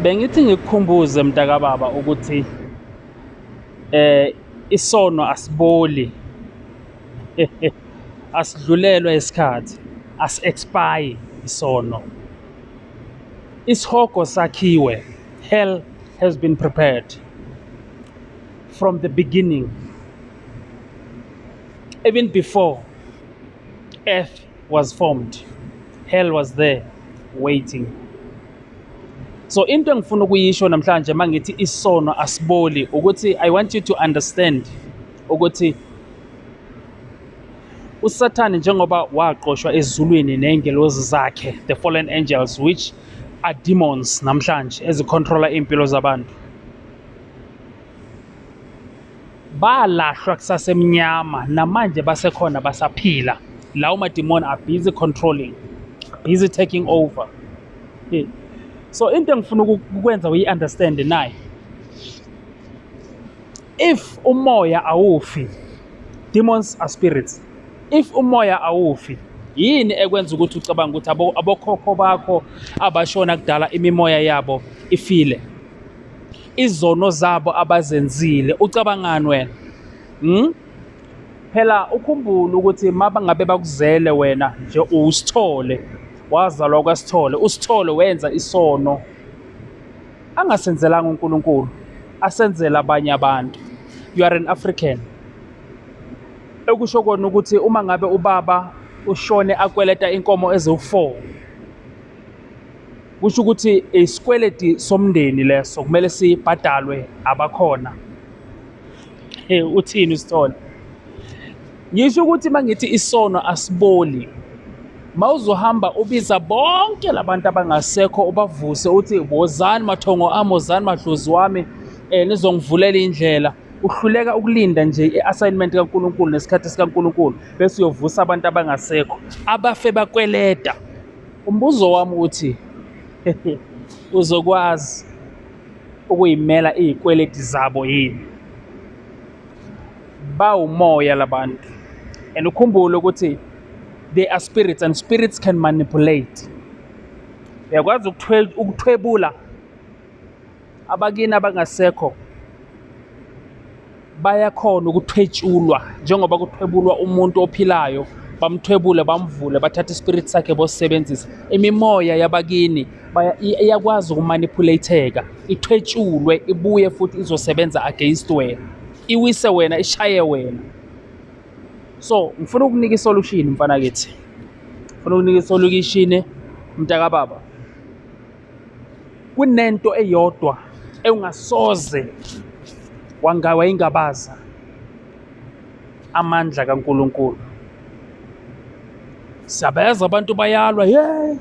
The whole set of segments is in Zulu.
Bengithi ngikukhumbuze mntakababa ukuthi isono asiboli, asidlulelwa isikhathi, asi-expire isono. Isihogo sakhiwe, hell has been prepared from the beginning, even before earth was formed, hell was there waiting. So into engifuna ukuyisho namhlanje mangithi isono asiboli ukuthi I want you to understand ukuthi uSathane njengoba waqoshwa ezulwini nezingelozi zakhe, the fallen angels, which are demons namhlanje ezicontrola impilo zabantu, balahlwa kusasemnyama, namanje basekhona, basaphila. Lawo madimoni are busy controlling, busy taking over. So into engifuna ukukwenza uyi-understand naye, if umoya awufi, demons are spirits, if umoya awufi, yini ekwenza ukuthi ucabange ukuthi abokhokho bakho abashona kudala imimoya yabo ifile, izono zabo abazenzile, ucabangani wena? Phela ukhumbule ukuthi mabangabe bakuzele wena nje uSithole, wazalwa kwaSithole, uSithole wenza isono angasenzelanga uNkulunkulu, asenzela abanye abantu. You are an African, ekusho kona ukuthi uma ngabe ubaba ushone akweleta inkomo eziwu-4, kusho ukuthi isikweleti somndeni leso kumele sibhadalwe abakhona. Hey, uthini uSithole? Ngisho ukuthi mangithi isono asiboli, mawuzohamba ubiza bonke labantu abangasekho ubavuse uthi wozani mathongo ami, wozani madlozi wami, nizongivulela indlela. Uhluleka ukulinda nje i-assignment kaNkulunkulu nesikhathi sikaNkulunkulu, bese uyovusa abantu abangasekho abafe bakweleta. Umbuzo wami uthi uzokwazi ukuyimela izikweleti zabo yini? Bawumoya labantu, and ukhumbule ukuthi they are spirits and spirits can manipulate. Uyakwazi ukuthwebula abakini abangasekho, bayakhona ukuthwetshulwa njengoba kuthwebulwa umuntu ophilayo, bamthwebule, bamvule, bathathe ispirit sakhe bosebenzisa. Imimoya yabakini iyakwazi ukumanipulatheka, ithwetshulwe, ibuye futhi izosebenza against wena, iwise wena, ishaye wena. So ngifuna ukunika isolution mfana kithi, ngifuna ukunika isolution mntakababa. Kunento eyodwa engasoze wayingabaza, amandla kaNkulunkulu. Siyabeza abantu bayalwa, hey,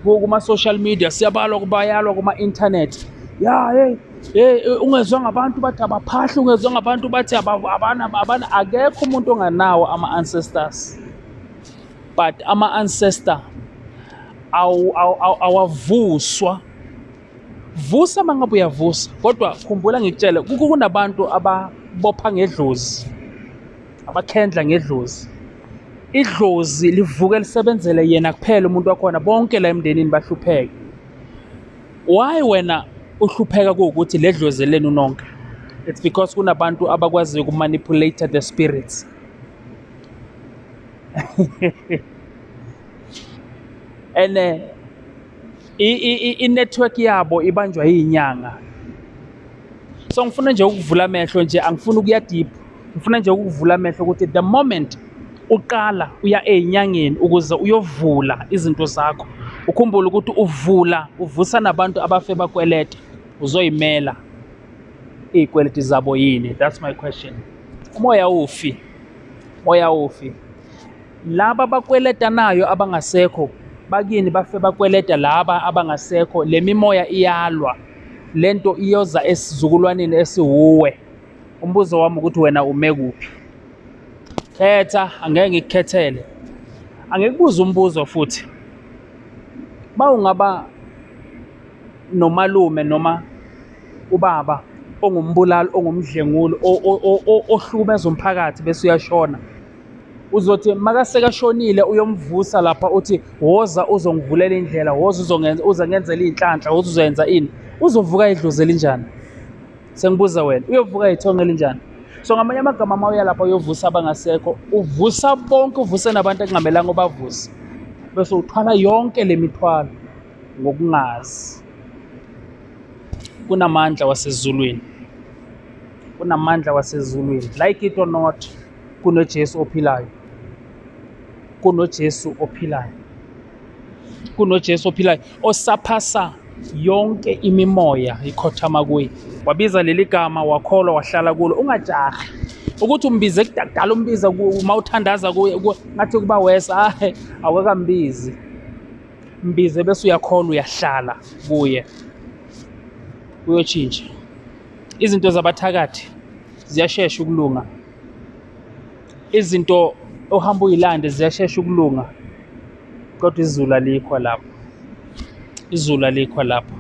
kuma social media siyabalwa, kubayalwa kuma internet. Ya, hey, hey, ungezwa ngabantu bathi abaphahli, ungezwa ngabantu bathi abana, akekho umuntu onganawo ama ancestors. But ama ancestor awavuswa. Vusa mangabe uyavusa, kodwa khumbula ngikutshele, kunabantu ababopha ngedlozi, abakhendla ngedlozi. Idlozi livuke lisebenzele yena kuphela umuntu wakhona, bonke la emndenini bahlupheke. Why wena uhlupheka kuwukuthi le dlozi lenu nonke? It's because kunabantu abakwaziyo ukumanipulate the spirits. And i-network yabo ibanjwa yinyanga. So ngifuna nje ukuvula amehlo nje, angifuni ukuya deep, ngifuna nje ukuvula amehlo ukuthi the moment uqala uya ezinyangeni ukuze uyovula izinto zakho, ukhumbule ukuthi uvula, uvusa nabantu abafe bakweleta, uzoyimela izikweleti zabo yini? That's my question. Umoya ufi, umoya ufi. Laba bakweleta nayo abangasekho bakini bafe bakweleta laba abangasekho, le mimoya iyalwa, lento iyoza esizukulwaneni esiwuwe. Umbuzo wami ukuthi wena ume kuphi? Khetha, angeke ngikukhethele. Angikubuze umbuzo futhi, bawungaba nomalume noma ubaba ongumbulali, ongumdlenguli, ohlukumeza umphakathi bese uyashona, Uzothi makasekashonile uyomvusa lapha, uthi woza uzongivulela indlela, woza uzongenza, uzongenzela iy'nhlanhla, woza uzoyenza ini. Uzovuka idlozi elinjani? Sengibuza wena, uyovuka ithongo elinjani? So ngamanye amagama, uma uya lapha uyovusa abangasekho, uvusa bonke, uvuse nabantu ekungamelanga ubavuse, bese uthwala yonke le mithwalo ngokungazi. Kunamandla wasezulwini, kunamandla wasezulwini, like it or not. KunoJesu ophilayo, kunoJesu ophilayo, kunoJesu ophilayo osaphasa yonke imimoya ikhothama kuye. Wabiza leli gama, wakholwa, wahlala kulo. Ungajahi ukuthi umbize kudala, umbiza uma uthandaza kuye ngathi kuba wesa, hayi, awukambizi. Mbize bese uyakholwa, uyahlala kuye, uyotshintsha izinto zabathakathi, ziyashesha ukulunga. Izinto ohamba uyilande ziyashesha ukulunga, kodwa izulu alikho lapho, izulu alikho lapho.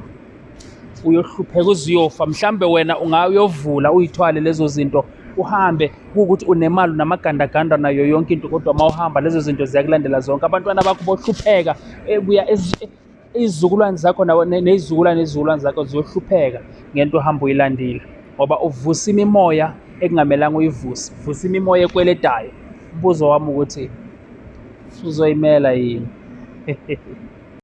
Uyohlupheka uze uyofa. Mhlambe wena ungayovula uyithwale lezo zinto, uhambe kuwukuthi unemali, unamagandaganda, nayo yonke into, kodwa uma uhamba lezo zinto ziyakulandela zonke. Abantwana bakho bohlupheka, kuya izizukulwane zakho nezizukulwane nezizukulwane zakho ziyohlupheka ngento ohamba uyilandile, ngoba uvusa imimoya ekungamelanga uyivuse, uvusa imimoya ekweletayo. Umbuzo wami ukuthi uzoyimela yini?